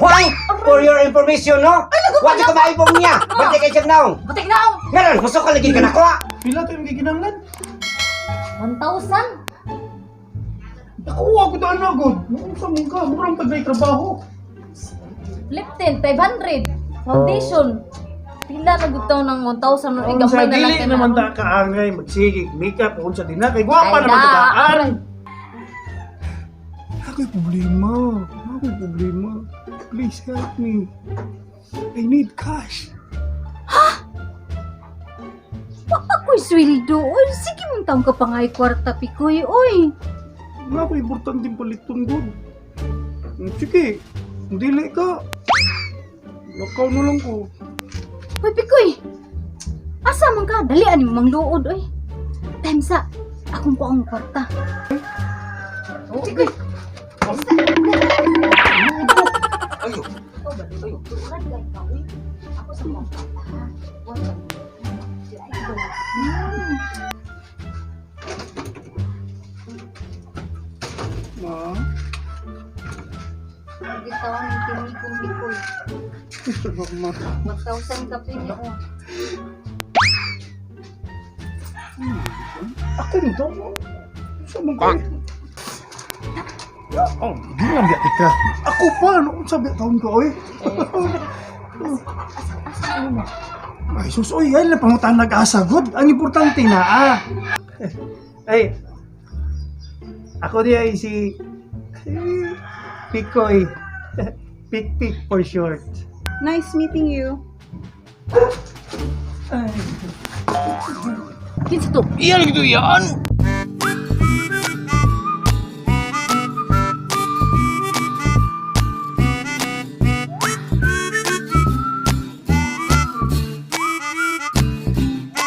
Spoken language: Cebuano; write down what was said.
Hoy, for your information, no? Wa di ko maibong niya. Bati kay siyang naong. Butik na ako. Meron, musok ka lagi ka na ko. Pila to yung giginanglan? 1,000. Nakuha ko daan na gud. Unsa man ka? Murang pag may trabaho. Lip tint, 500. Foundation. Pila na gud taon ng 1,000 no? Unsa Igamay na lang dili kay naman naron. ta kaangay magsigig makeup unsa din na kay gwapa Ay, naman da. ta daan. Ako'y problema. Ako'y problema. Please help me. I need cash. Wa ako'y sweldo. Oy, sige mong taong ka pa nga kwarta, Pikoy. Oy. Wala ko importanteng paliton gud. Sige, dili ka. Lakaw na lang ko. Hoy, Pikoy. Asa man ka? Dali ani mo mangluod, oy. Time sa akong kuang kwarta. Pikoy. Ayo. Ayo. Ako sa mga kwarta, ha? Ma, Gitawan ng tinikong Pikoy. ito ba ma? 1,000 ka niya, oh. Ako nito? Sa man ko? Oh, di lang biya ka. Ako pa, ano unsa biya taon ka oy? Ay sus, oy, ay lang pangutan nag-asa gud. Ang importante na ah. Ay. Ako di ay si eh, Pikoy. Pik Pik for short. Nice meeting you. Ay. Kinsa to? Iyan gitu yan.